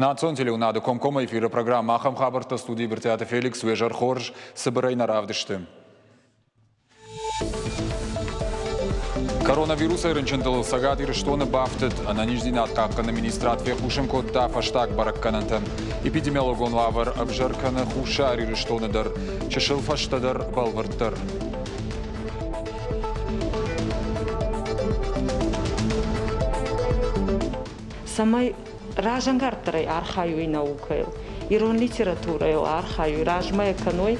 Национ телеуынады комкоммӕ эфиры программӕ ахӕм хабӕрттӕ студийы Брытъиаты Феликс уе зӕр хорз цыбырӕй нӕ равдысты. Коронавирусӕй рынчынтыл Цӕгат Ирыстоны бафтыд. Ӕнӕниздзинад хъахъхъӕны министрад фехъусын кодта фӕстаг бӕрӕггӕнӕнтӕ. Эпидемиологон уавӕр ӕвзӕр кӕны Хуссар Ирыстоны дӕр, чысыл фӕстӕдӕр бӕлвырддӕр. Цӕмӕй разӕнгарддӕрӕй архайой наукӕйыл, ирон литературӕйыл архайой, размӕ кӕной.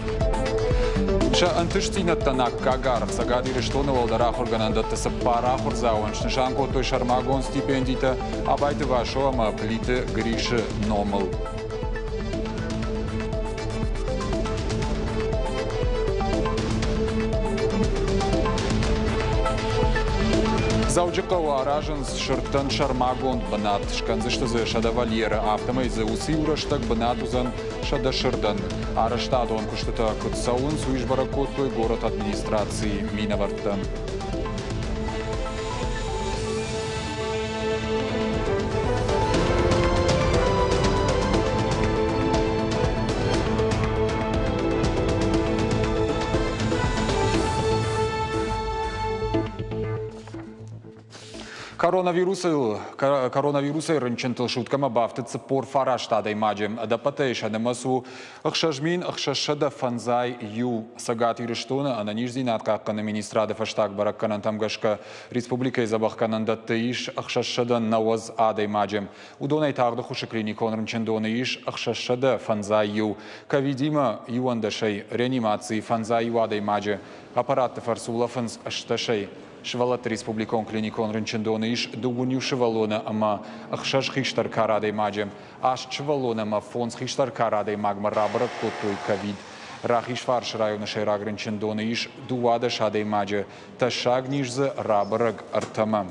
Сӕ ӕнтыстдзинӕдтӕн аккаг аргъ Цӕгат Ирыстоны уӕлдӕр ахуыргӕнӕндӕтты цыппар ахуырдзауӕн снысан кодтой сӕрмагонд стипендитӕ Абайты Васо ӕмӕ Плиты Грисы номыл. Дзӕуджыхъӕуы аразынц сырдтӕн сӕрмагонд бынат. Скӕндзысты дзы 100 вольеры, афтӕмӕй дзы уыцы иу рӕстӕг бынат уыдзӕн 100 сырдӕн. Арӕзтадон куыстытӕ куыд цӕуынц, уый сбӕрӕг кодтой горӕты администрацийы минӕвӕрттӕ. Коронавирусыл, коронавирусӕй рынчынтыл суткӕмӕ бафтыд 49 адӕймаджы. Ӕдӕппӕтӕй сӕ нымӕц у 6651. Цӕгат Ирыстоны ӕнӕниздзинад хъахъхъӕны министрады фӕстаг бӕрӕггӕнӕнтӕм гӕсгӕ республикӕйы дзӕбӕхгӕнӕндӕтты ис 690 адӕймаджы. Уыдонӕй тагъды хуысы клиникон рынчындоны ис 651. Ковидимӕ иуӕндӕсӕй, реанимацийы фӕндзай иу адӕймаджы. Аппаратты фӕрцы улӕфынц ӕстдӕсӕй. Сывӕллӕтты республикон клиникон рынчындоны ис дыууын иу сывӕллоны ӕмӕ ӕхсӕз хистӕр кары адӕймаджы. Аст сывӕллоны ӕмӕ фондз хистӕр кары адӕймагмӕ рабӕрӕг кодтой ковид. Рахизфарсы районы сӕйраг рынчындоны ис 12 адӕймаджы. Тӕссаг низ дзы рабӕрӕг ӕртӕмӕ.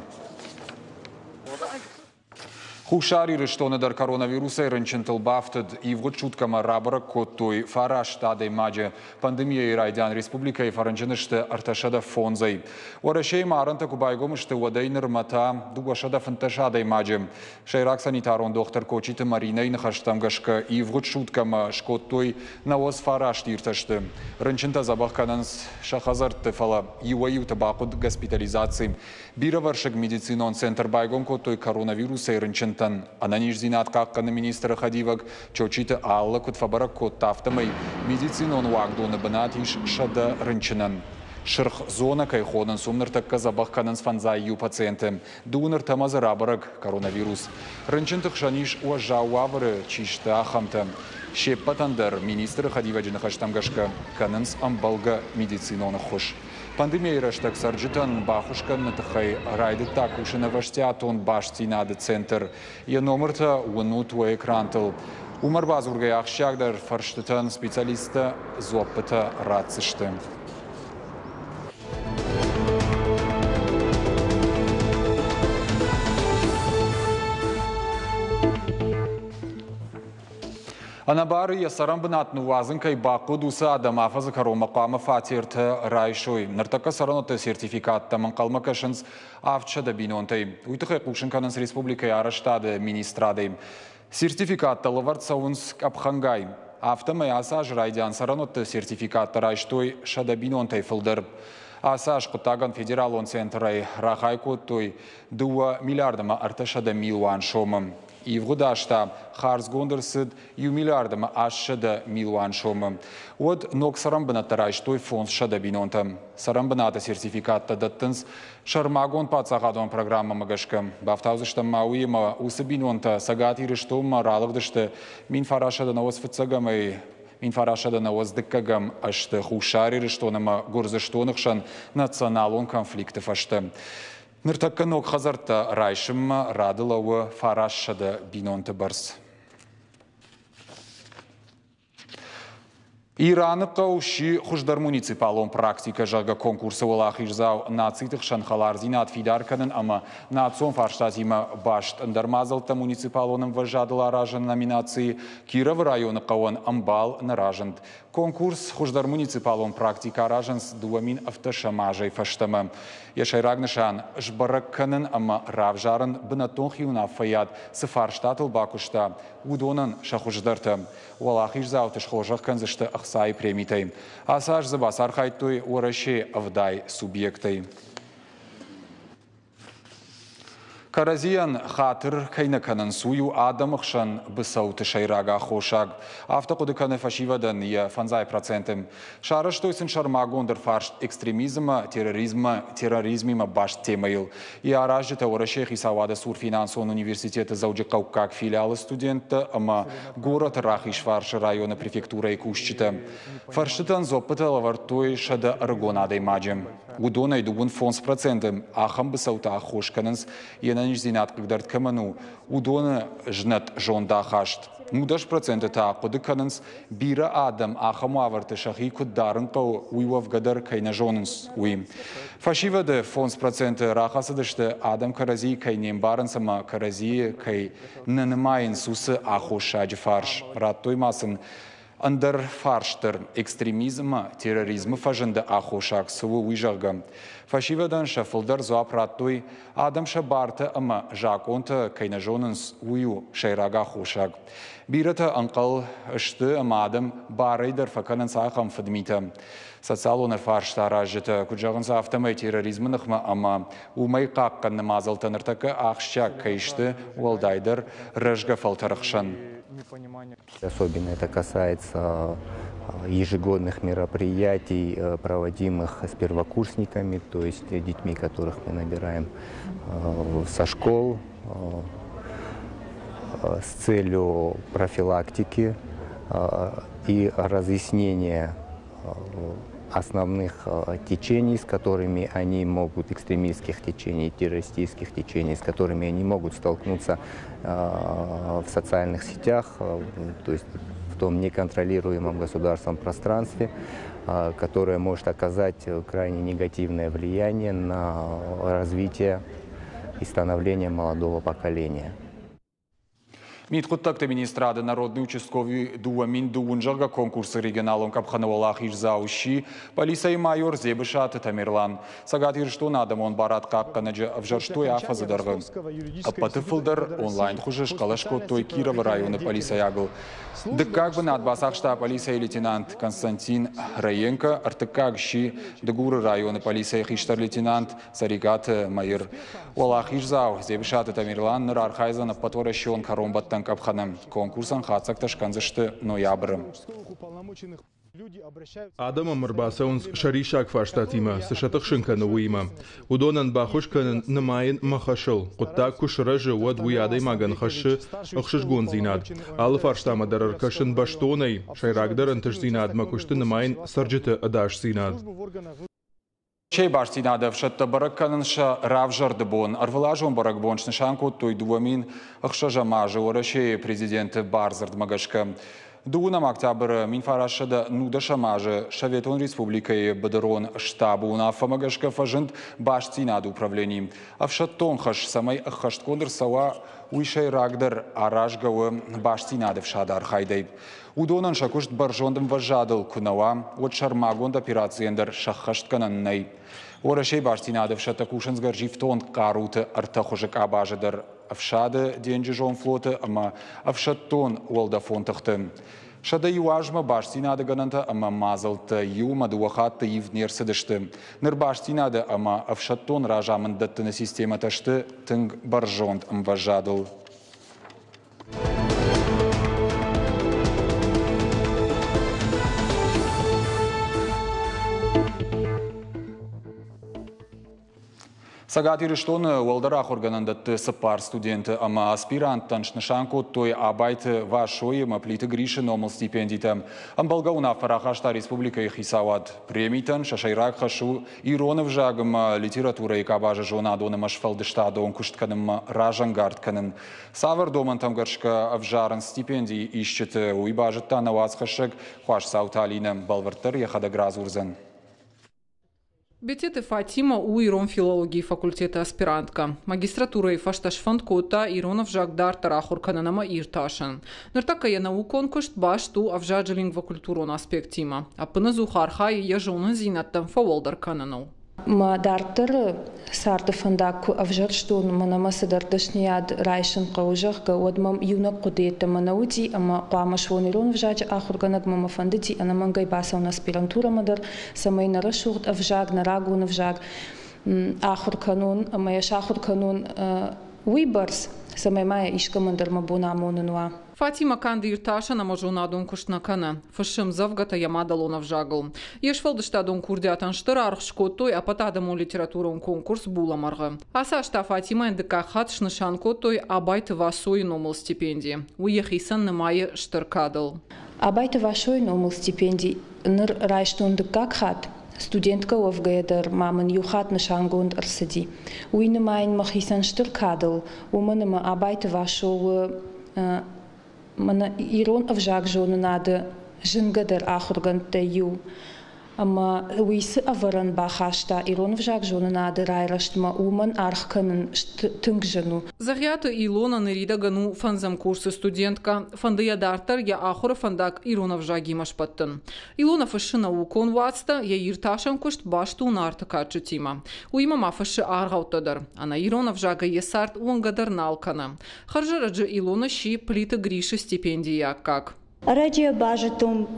Хуссар Ирыстоны дӕр коронавирусӕй рынчынтыл бафтыд. Ивгъуыд суткӕмӕ рабӕрӕг кодтой фараст адӕймаджы. Пандемийӕйы райдиан республикӕйы фӕрынчын сты 305-ӕй. Уӕрӕсейы ма арӕнтӕ куы байгом сты, уӕдӕй нырмӕ та 215 адӕймаджы. Сӕйраг санитарон дохтыр Кочиты Маринӕйы ныхӕстӕм гӕсгӕ, ивгъуыд суткӕмӕ скодтой 99 иртӕсты. Рынчынтӕ дзӕбӕх кӕнынц сӕ хӕдзӕртты, фӕлӕ иуӕй-иуты бахъуыд госпитализаци. Бирӕвӕрсыг медицинон центр байгом кодтой коронавирусӕй рынчынтӕн. Ӕнӕниздзинад хъахъхъӕны министры хӕдивӕг Чочиты Алла куыд фӕбӕрӕг кодта, афтӕмӕй медицинон уагдоны бынат ис 100 рынчынӕн. Сырх зонӕ кӕй хонынц, уым ныртӕккӕ дзӕбӕх кӕнынц фӕндзай иу пациенты. Дыууын ӕртӕмӕ дзы рабӕрӕг коронавирус. Рынчынты хсӕн ис уӕззау уавӕры чи сты, ахӕмтӕ. Се ппӕтӕн дӕр министры хӕдивӕджы ныхӕстӕм гӕсгӕ кӕнынц ӕмбӕлгӕ медицинон ӕххуыс. Пандемийӕйы рӕстӕг цӕрджытӕн баххуыс кӕныны тыххӕй райдыдта кусын ӕвӕстиатон бастдзинады центр. Йӕ номыртӕ уынут уӕ экрантыл. Уым ӕрбадзургӕйӕ ахсджиагдӕр фӕрстытӕн специалисттӕ дзуӕппытӕ ратдзысты. Ӕнӕбары йӕ цӕрӕнбынат ныууадзын кӕй бахъуыд, уыцы адӕм афӕдзы кӕронмӕ хъуамӕ фатертӕ райсой. Ныртӕккӕ цӕрӕнуӕтты сертификаттӕм ӕнхъӕлмӕ кӕсынц 700 бинонтӕй. Уый тыххӕй хъусын кӕнынц республикӕйы арӕзтады министрадӕй. Сертификаттӕ лӕвӕрд цӕуынц къӕпхӕнгай. Афтӕмӕй ацы аз райдиан цӕрӕнуӕтты сертификаттӕ райстой 100 бинонтӕй фылдӕр. Ацы аз хъуыддагӕн федералон центрӕй рахай кодтой 2 миллиард ӕмӕ 300 милуан сомы. Ивгъуыд аз та хардзгонд ӕрцыд 1 миллиард ӕмӕ 800 милуан сомы. Уӕд ног цӕрӕнбынӕттӕ райстой 500 бинонтӕ. Цӕрӕнбынаты сертификаттӕ дӕттынц сӕрмагонд паддзахадон программӕмӕ гӕсгӕ. Бафтаудзыстӕм ма уыимӕ уыцы бинонтӕ Цӕгат Ирыстонмӕ ралыгъдысты 1995-ӕй 1992 ӕзты Хуссар Ирыстон ӕмӕ Гуырдзыстоны хсӕн националон конфликты фӕстӕ. Ныртӕккӕ ног хӕдзӕрттӕ райсынмӕ рады лӕууы 900 бинонты бӕрц. Ираны хъӕу сси хуыздӕр муниципалон практикӕ, зӕгъгӕ, конкурсы уӕлахиздзау нациты хсӕн хӕлардзинад фидар кӕнын ӕмӕ национ фарстатимӕ баст ӕндӕр мадзӕлттӕ муниципалон ӕмвӕзадыл аразын номинацийы Кировы районы хъӕуӕн ӕмбал нӕ разынд. Конкурс хуыздӕр муниципалон практикӕ аразынц 2017 азӕй фӕстӕмӕ. Йӕ сӕйраг нысан сбӕрӕг кӕнын ӕмӕ равзарын бынӕттон хиуынаффӕйад цы фарстатыл бакуыста, уыдонӕн сӕ хуыздӕртӕ. Уӕлахиздзауты схорзӕх кӕндзысты ӕхцайы премитӕй. Ацы аз дзы бацархайдтой Уӕрӕсейы 70 субъектӕй. Кӕрӕдзийӕн хатыр кӕй нӕ кӕнынц, уый у адӕмы хсӕн быцӕуты сӕйраг аххосаг. Афтӕ хъуыды кӕны фӕсивӕдӕн йӕ 5%. Сарӕзтой сын сӕрмагонд ӕрфарст экстремизммӕ, терроризммӕ, терроризмимӕ баст темӕйыл. Йӕ аразджытӕ Уӕрӕсейы хицауады цур финансон университеты Дзӕуджыхъӕуккаг филиалы студенттӕ ӕмӕ горӕты Рахизфарсы районы префектурӕйы кусджытӕ. Фӕрстытӕн дзуӕппытӕ лӕвӕрдтой 100 ӕрыгон адӕймаджы. Уыдонӕй 25% ахӕм быцӕутӕ аххос кӕнынц, йе нӕниздзинад хъыгдард кӕмӕн у, уыдоны знӕт зондахаст. 19% та хъуыды кӕнынц, бирӕ адӕм ахӕм уавӕрты сӕхи куыд дарын хъӕуы, уый уӕвгӕ дӕр кӕй нӕ зонынц, уый. Фӕсивӕды 5% рахӕцыдысты, адӕм кӕрӕдзийы кӕй не мбарынц ӕмӕ кӕрӕдзийы кӕй нӕ нымайынц, уыцы аххосаджы фарс. Радтой ма сын ӕндӕр фарст дӕр экстремизммӕ, терроризмы фӕзынды аххосаг цы у, уый зӕгъгӕ. Фӕсивӕдӕн сӕ фылдӕр дзуапп радтой, адӕм сӕ бартӕ ӕмӕ закъонтӕ кӕй нӕ зонынц, уый у сӕйраг аххосаг. Бирӕтӕ ӕнхъӕл сты ӕмӕ адӕм барӕй дӕр фӕкӕнынц ахӕм фыдмитӕ. Социалон ӕрфарсты аразджытӕ куыд зӕгъынц, афтӕмӕй терроризмы ныхмӕ ӕмӕ уымӕй хъахъхъӕныны мадзӕлттӕ ныртӕккӕ ахсджиаг кӕй сты, уӕлдайдӕр рӕзгӕ фӕлтӕры хсӕн. Особенно это касается ежегодных мероприятий, проводимых с первокурсниками, то есть детьми, которых мы набираем со школ, с целью профилактики и разъяснения основных течений, с которыми они могут, экстремистских течений, террористических течений, с которыми они могут столкнуться в социальных сетях, то есть в том неконтролируемом государством пространстве, которое может оказать крайне негативное влияние на развитие и становление молодого поколения. Мидхъуыддӕгты министрады народный участковый 2002 зӕгъгӕ конкурсы регионалон къӕпхӕны уӕлахиздзау сси пъӕлицӕйы майор Дзебысаты Тамерлан. Цӕгат Ирыстоны адӕмон барадхъахъхъӕнӕджы ӕвзӕрстой афӕдзы дӕргъы. Ӕппӕты фылдӕр онлайн хуызы схъӕлӕс кодтой Кировы районы пъӕлицӕйагыл. Дыккаг бынат бацахста пъӕлицӕйы лейтенант Константин Раенко, ӕртыккаг сси Дыгуры районы пъӕлицӕйы хистӕр лейтенант Цӕрикъаты Мӕир. Уӕлахиздзау Дзебысаты Тамерлан ныр архайдзӕн ӕппӕтуӕрӕсеон кӕронбӕттӕн къӕпхӕны. Конкурсӕн хатдзӕгтӕ скӕндзысты ноябры. Адӕм ӕм ӕрбацӕуынц сӕ риссаг фарстатимӕ, цы сӕ тыхсын кӕны, уыимӕ. Уыдонӕн баххуыс кӕнын нымайын мӕ хӕсыл. Хъуыддаг куы сырӕзы, уӕд уый адӕймагӕн хӕссы ӕхсызгондзинад. Алы фарстамӕ дӕр ӕркӕсын бӕстонӕй, сӕйрагдӕр ӕнтыстдзинад мӕ куысты нымайын цӕрджыты ӕдасдзинад. Уӕрӕсейы бастдзинады ӕфсӕдтӕ бӕрӕг кӕнынц сӕ равзӕрды бон. Ӕрвылазон бӕрӕгбон снысан кодтой 2006 азы Уӕрӕсейы президенты бардзырдмӕ гӕсгӕ. Дыууынӕм октябры 1919 азы Советон Республикӕйы быдырон штабы уынаффӕмӕ гӕсгӕ фӕзынд бастдзинады управлени. Ӕфсӕддон хӕс цӕмӕй ӕххӕстгонд ӕрцӕуа, уый сӕйрагдӕр аразгӕ у бастдзинады ӕфсады архайдӕй. Уыдонӕн сӕ куыст бӕрзонд ӕмвӕзадыл куы нӕ уа, уӕд сӕрмагонд операцийӕн дӕр сӕххӕстгӕнӕн нӕй. Уӕрӕсейы бастдзинады ӕфсӕдтӕ кусынц гӕрзифтонг хъаруты ӕртӕ хуызы къабазы дӕр ӕфсады, денджызон флоты ӕмӕ ӕфсӕддон уӕлдӕфон тыхты. 101 азмӕ бастдзинады гӕнӕнтӕ ӕмӕ мадзӕлттӕ иу ӕмӕ дыууӕ хатты ивд не рцыдысты. Ныр бастдзинады ӕмӕ ӕфсӕддон разамынд дӕттыны системӕтӕ сты тынг бӕрзонд ӕмвӕзадыл. Цӕгат Ирыстоны уӕлдӕр ахуыргӕнӕндӕтты цыппар студенты ӕмӕ аспиранттӕн снысан кодтой Абайты Васойы ӕмӕ Плиты Грисы номыл стипендитӕ. Ӕмбӕлгӕ уынаффӕ рахаста республикӕйы хицауад. Премитӕн сӕ сӕйраг хӕс у ирон ӕвзаг ӕмӕ литературӕйы къабазы зонадон ӕмӕ сфӕлдыстадон куыст кӕнынмӕ разӕнгард кӕнын. Цавӕр домӕнтӕм гӕсгӕ ӕвзарынц стипенди исджыты, уый базыдта нӕ уацхӕссӕг Хуасдзауты Алинӕ. Бӕлвырддӕр йӕхӕдӕг радзурдзӕн. Бететы Фатимӕ у ирон филологийы факультеты аспиранткӕ. Магистратурӕйы фӕстӕ сфӕнд кодта ирон ӕвзаг дарддӕр ахуыр кӕнын ӕмӕ иртасын. Ныртӕккӕ йӕ наукон куыст баст у ӕвзаджы лингвокультурон аспекттимӕ. Ӕппынӕдзух архайы йӕ зонындзинӕдтӕм фӕуӕлдӕр кӕныныл. Мӕ дарддӕры царды фӕндаг куы ӕвзӕрстон, мӕнӕ мӕ цыдӕр дӕсныйад райсын хъӕуы, зӕгъгӕ, уӕд мӕм иунӕг хъуыды йеддӕмӕ нӕ уыди, ӕмӕ хъуамӕ суон ирон ӕвзаджы ахуыргӕнӕг, мӕ мӕ фӕндыди ӕнӕмӕнгӕй бацӕуын аспирантурӕмӕ дӕр, цӕмӕй нӕ рӕсугъд ӕвзаг, нӕ рагон ӕвзаг ахуыр кӕнон ӕмӕ йӕ сахуыр кӕнон уыйбӕрц, цӕмӕй ма йӕ искӕмӕн дӕр мӕ бон амонын уа. Фатимӕ канд иртасӕн ӕмӕ зонадон куыст нӕ кӕны, фыссы ӕмдзӕвгӕтӕ йӕ мадӕлон ӕвзагыл. Йе сфӕлдыстадон курдиатӕн стыр аргъ скодтой ӕппӕтадӕмон литературон конкурс «Булӕмӕргъы». Ацы аз та Фатимӕйӕн дыккаг хатт снысан кодтой Абайты Васойы номыл стипенди. Уый йӕхицӕн нымайы стыр кадыл. Абайты Васойы номыл стипенди ныр райстон дыккаг хатт. Студенткӕ уӕвгӕйӕ дӕр ма мын иу хатт нысангонд ӕрцыди. Уый нымайын мӕхицӕн стыр кадыл, уымӕн ӕмӕ Абайты Васо у мӕнӕ ирон ӕвзагзонынады зынгӕдӕр ахуыргӕндтӕй иу. Ӕмӕ уый цы ӕвӕрӕн бахаста ирон ӕвзагзонынады райрӕзтмӕ, уымӕн аргъ кӕнын тынг зын у. Дзӕгъиаты Илона ныридӕгӕн у фӕндзӕм курсы студенткӕ. Фӕнды йӕ дарддӕр йӕ ахуыры фӕндаг ирон ӕвзагимӕ сбӕттын. Илона фыссы наукон уацтӕ, йӕ иртасӕн куыст баст у Нарты кадджытимӕ. Уыимӕ ма фыссы аргъӕуттӕ дӕр. Ӕнӕ ирон ӕвзагӕй йӕ цард уӕнгӕ дӕр нал кӕны. Хӕрзӕрӕджы Илона сси Плиты Грисы стипендийы аккаг. Ӕрӕджы базыдтон,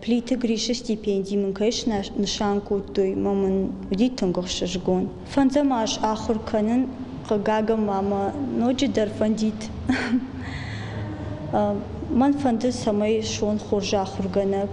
Плиты Грисы стипенди мын кӕй снысан кодтой, ӕмӕ мын уыди тынг ӕхсызгон. Фӕндзӕм аз ахуыр кӕнын, хъыгагӕн ма мӕ ноджыдӕр фӕндид. Мӕн фӕнды, цӕмӕй суон хорз ахуыргӕнӕг.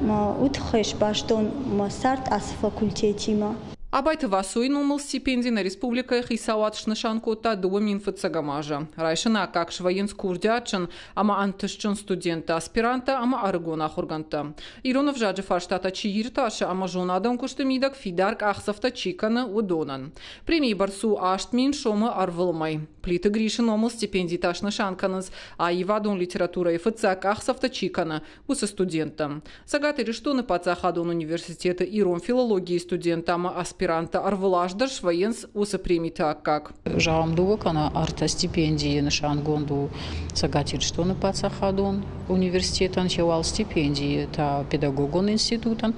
Мӕ уый тыххӕй сбастон мӕ цард ацы факультетимӕ. Абайты Васойы номыл стипенди нӕ республикӕйы хицауад снысан кодта 2001 азы. Райсыны аккаг свӕййынц курдиатджын ӕмӕ ӕнтыстджын студенттӕ, аспиранттӕ ӕмӕ ӕрыгон ахуыргӕндтӕ. Ирон ӕвзаджы фарстатӕ чи иртасы ӕмӕ зонадон куысты мидӕг фидар къахдзӕфтӕ чи кӕны, уыдонӕн. Премийы бӕрц у 8000 сомы ӕрвылмӕй. Плиты Грисы номыл стипендитӕ снысан кӕнынц, аивадон литературӕйы фыццаг къахдзӕфтӕ чи кӕны, уыцы студенттӕ. Цӕгат Ирыстоны паддзахадон университеты ирон филологийы студенттӕ ӕмӕ аспиранттӕ ӕрвылаз дӕр свӕййынц уыцы премиты аккаг. Зӕгъӕм, дыууӕ кӕнӕ ӕртӕ стипендийы нысангонд у Цӕгат Ирыстоны паддзахадон университетӕн, се уал стипендийы та педагогон институтӕн,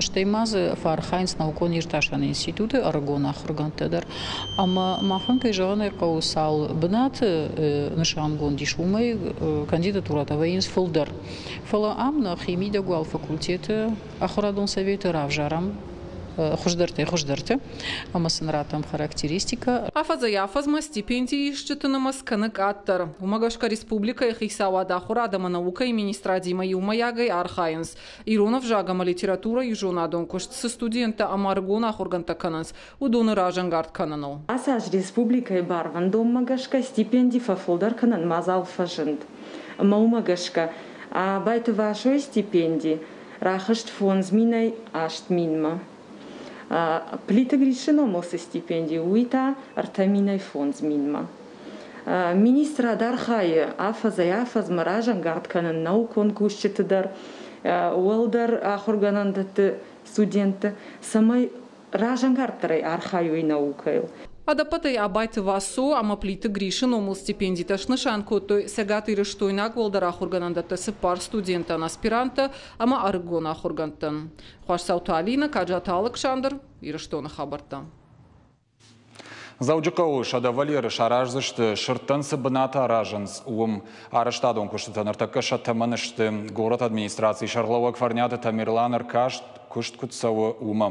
стӕй ма дзы фӕархайынц наукон-иртасӕн институты ӕрыгон ахуыргӕндтӕ дӕр. Ӕмӕ махӕн, кӕй зӕгъын ӕй хъӕуы, цал бынаты нысангонд ис, уымӕй кандидатурӕтӕ вӕййынц фылдӕр. Фӕлӕ ам нӕхи мидӕг уал факультеты ахуырадон советы равзарӕм хуыздӕртӕй хуыздӕрты ӕмӕ сын раттӕм характеристикӕ. Афӕдзӕй-афӕдзмӕ стипенди исджыты нымӕц кӕны къаддӕр. Уымӕ гӕсгӕ республикӕйы хицауад ахуырад ӕмӕ наукӕйы министрадимӕ иумӕйагӕй архайынц, ирон ӕвзаг ӕмӕ литературӕйы зонадон куыст цы студенттӕ ӕмӕ ӕрыгон ахуыргӕндтӕ кӕнынц, уыдоны разӕнгард кӕныныл. Ацы аз республикӕйы барвӕндонмӕ гӕсгӕ стипенди фӕфылдӕр кӕнын мадзал фӕзынд. Ӕмӕ уымӕ гӕсгӕ Абайты Васойы стипенди рахызт 5000-ӕй 8000-мӕ. Плиты Грисы номыл цы стипенди, уый та 3000-ӕй 5000-мӕ. Министрад архайы афӕдзӕй-афӕдзмӕ разӕнгард кӕнын наукон кусджыты дӕр, уӕлдӕр ахуыргӕнӕндӕтты студентты, цӕмӕй разӕнгарддӕрӕй архайой наукӕйыл. Ӕдӕппӕтӕй Абайты Васо ӕмӕ Плиты Грисы номыл стипендитӕ снысан кодтой цӕгатирыстойнаг уӕлдӕр ахуыргӕнӕндӕтты цыппар студентӕн, аспиранттӕ ӕмӕ ӕрыгон ахуыргӕндтӕн. Хуасдзауты Алинӕ, Каджаты Алыксандр, Ирыстоны хабӕрттӕ. Дзӕуджыхъӕуы сӕдӕвалеры сараздзысты, сырдтӕн цы бынат аразынц, уым. Арӕзтадон куыстытӕ ныртӕккӕ сӕ тӕмӕны сты. Горӕты администрацийы сӕргълӕууӕг Фӕрниаты Тамерлан ӕркаст, куыст куыд цӕуы, уымӕ.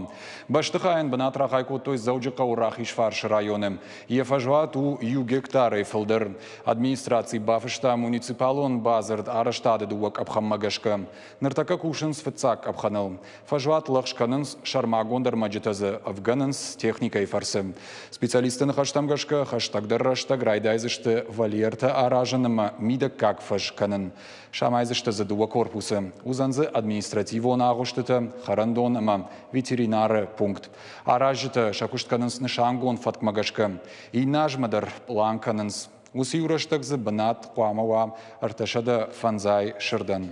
Бӕстыхайӕн бынат рахай кодтой Дзӕуджыхъӕуы Рахизфарсы районы. Йӕ фӕзуат у иу гектарӕй фылдӕр. Администраци бафыста муниципалон бадзырд арӕзтады дыууӕ къӕпхӕнмӕ гӕсгӕ. Ныртӕккӕ кусынц фыццаг къӕпхӕныл. Фӕзуат лӕгъз кӕнынц, сӕрмагонд ӕрмӕджытӕ дзы ӕвгӕнынц техникӕйы фӕрцы. Специалистты ныхӕстӕм гӕсгӕ, хӕстӕгдӕр рӕстӕг райдайдзысты вольертӕ аразын ӕмӕ мидӕггаг фӕз кӕнын. Самайдзысты дзы дыууӕ корпусы. Уыдзӕн дзы административон агъуыстытӕ, хӕрӕндон ӕмӕ ветеринары пункт. Аразджытӕ сӕ куыст кӕнынц нысангонд фӕткмӕ гӕсгӕ. Иннӕ азмӕ дӕр пълан кӕнынц. Уыцы иу рӕстӕг дзы бынат хъуамӕ уа 350 сырдӕн.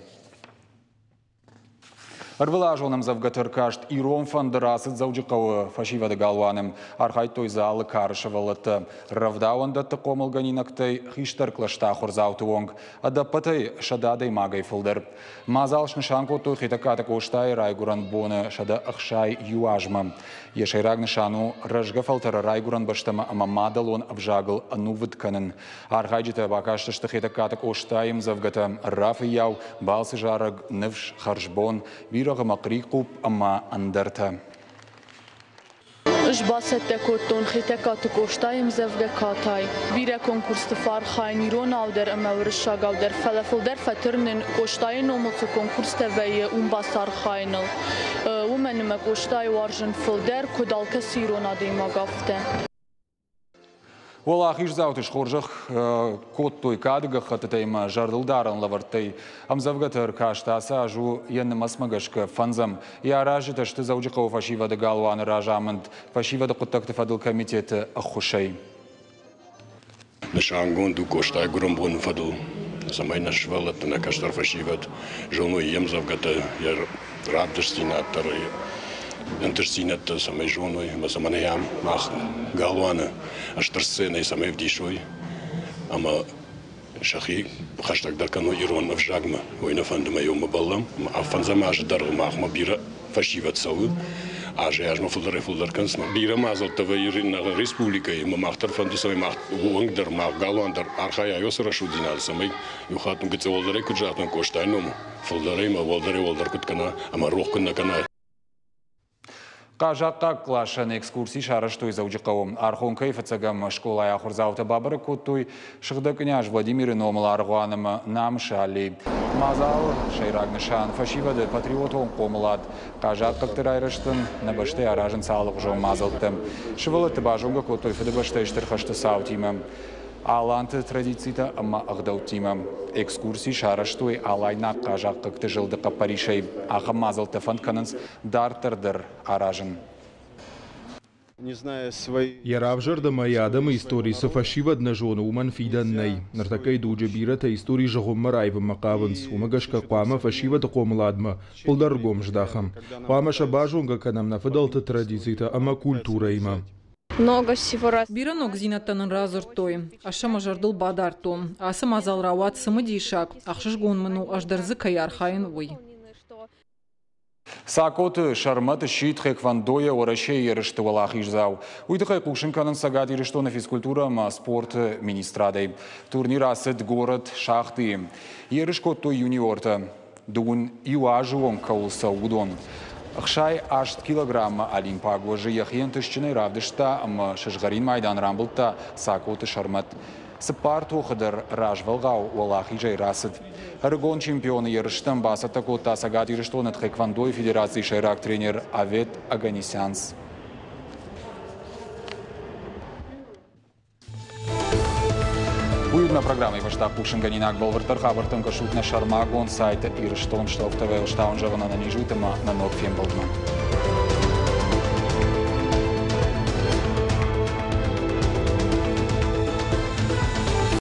Ӕрвылазон ӕмдзӕвгӕты ӕркаст «Ирон фӕндыр» ацыд Дзӕуджыхъӕуы фӕсивӕды галуаны. Архайдтой дзы алы кары сывӕллӕттӕ, рӕвдауӕндӕтты хъомылгӕнинӕгтӕй хистӕр кълӕсты ахуырдзауты онг, ӕдӕппӕтӕй 100 адӕймагӕй фылдӕр. Мадзал снысан кодтой Хетӕгкаты Къостайы райгуырӕн боны 161 азмӕ. Йӕ сӕйраг нысан у рӕзгӕ фӕлтӕры райгуырӕн бӕстӕмӕ ӕмӕ мадӕлон ӕвзагыл ӕнувыд кӕнын. Архайджытӕ бакастысты Хетӕгкаты Къостайы ӕмдзӕвгӕтӕ «Рафыййау», «Балцы зарӕг», «Ныфс», «Хӕрзбон», «Бирӕгъ ӕмӕ хърихъупп» ӕмӕ ӕндӕртӕ. Ӕз бацӕттӕ кодтон Хетӕгкаты Къостайы ӕмдзӕвгӕ «Катай». Бирӕ конкурсты фӕархайын иронау дӕр ӕмӕ уырыссагау дӕр, фӕлӕ фылдӕр фӕтырнын, Къостайы номыл цы конкурстӕ вӕййы, уым бацархайыныл. Уымӕн ӕмӕ Къостайы уарзын фылдӕр, куыд алкӕцы ирон адӕймаг, афтӕ. Уӕлахиздзауты схорзӕх кодтой кады гӕххӕттытӕй ӕмӕ зӕрдылдарӕн лӕвӕрттӕй. Ӕмдзӕвгӕты ӕркаст ацы аз у йӕ нымӕцмӕ гӕсгӕ фӕндзӕм. Йӕ аразджытӕ сты Дзӕуджыхъӕуы фӕсивӕды галуаны разамынд фӕсивӕды хъуыддӕгты фӕдыл комитеты ӕххуысӕй. Нысангонд у Къостайы гуырӕнбоны фӕдыл, цӕмӕй нӕ сывӕллӕтты, нӕ кӕстӕр фӕсивӕд зоной йе мдзӕвгӕтӕ, йӕ равдыстдзинад дӕр, ӕнтыстдзинӕдтӕ цӕмӕй зоной ӕмӕ цӕмӕн ам мах галуаны стыр сценӕйы цӕмӕй ӕвдисой ӕмӕ сӕхи хӕстӕгдӕр кӕной ирон ӕвзагмӕ. Уый нӕ фӕнды мӕ иумӕ бӕллӕм. Фӕндзӕм азы дӕргъы махмӕ бирӕ фӕсивӕд цӕуы. Азӕй-азмӕ фылдӕрӕй-фылдӕр кӕнынц. Бирӕ мадзӕлттӕ вӕййы нӕ республикӕйы ӕмӕ мах дӕр фӕнды, цӕмӕй мах уӕнг дӕр, мах галуан дӕр архайа уыцы рӕсугъддзинады, цӕмӕй иу хатт гыццыл уӕлдӕрӕй куыд загътон Къостайы ном, фылдӕрӕй ӕмӕ уӕлдӕрӕй-уӕлдӕр куыд кӕна ӕмӕ рох куыд нӕ кӕна. Хъазахъхъаг къласӕн экскурси сарӕзтой Дзӕуджыхъӕуы. Архонкӕйы фыццӕгӕм скъолайы ахуырдзаутӕ бабӕрӕг кодтой Сыгъдӕг къняз Владимиры номыл аргъуан ӕмӕ Намысы аллей. Мадзалы сӕйраг нысан – фӕсивӕды патриотон хъомылад. Хъазахъхъӕгты райрӕзтӕн нӕ бӕстӕйы аразынц алыгъуызон мадзӕлттӕ. Сывӕллӕтты базонгӕ кодтой Фыдыбӕстӕйы Стыр хӕсты цаутимӕ. Аланты традицитӕ ӕмӕ ӕгъдӕуттимӕ. Экскурси сарӕзтой алайнаг хъазахъхъӕгты зылды хъӕппӕрисӕй. Ахӕм мадзӕлттӕ фӕнд кӕнынц дарддӕр дӕр аразын. Йӕ равзӕрд ӕмӕ йӕ адӕмы истори цы фӕсивӕд нӕ зоны, уымӕн фидӕн нӕй. Ныртӕккӕйы дуджы бирӕтӕ истори зыгъуыммӕ раивынмӕ хъавынц, уымӕ гӕсгӕ хъуамӕ фӕсивӕды хъомыладмӕ фылдӕр ӕргом здахӕм. Хъуамӕ сӕ базонгӕ кӕнӕм нӕ фыдӕлты традицитӕ ӕмӕ культурӕимӕ. Много всего раз. Бирӕ ногдзинӕдтӕ нын радзырдтой. Ӕз сӕ мӕ зӕрдыл бадардтон. Ацы мадзал рауад цымыдисаг, ӕхсызгон мын у, ӕз дӕр дзы кӕй архайын, уый. Цакъоты Сӕрмӕт сси тхэквондойӕ Уӕрӕсейы ерысты уӕлахиздзау. Уый тыххӕй хъусын кӕнынц Цӕгат Ирыстоны физкультурӕ ӕмӕ спорты министрадӕй. Турнир ацыд горӕт Шахтыйы. Ерыс кодтой юниортӕ. Дыууын иу азы онг кӕуыл цӕуы, уыдон. 68 килограммы олимпаг уӕзы йӕхи ӕнтыстджынӕй равдыста ӕмӕ сызгъӕрин майдан рамбылдта Цакъоты Сӕрмӕт. Цыппар тохы дӕр развӕлгъау уӕлахизӕй рацыд. Ӕрыгон чемпионы ерыстӕм бацӕттӕ кодта Цӕгат Ирыстоны тхэквондойы федерацийы сӕйраг тренер Авет Оганесянц. Уый уыд нӕ программӕйы фӕстаг хъусынгӕнинаг. Бӕлвырддӕр хабӕрттӕм кӕсут нӕ сӕрмагонд сайты Ирыстон Штауф ТВ-ы стауын зӕгъын ӕнӕниз ут ӕмӕ нӕ ног фембӕлдмӕ.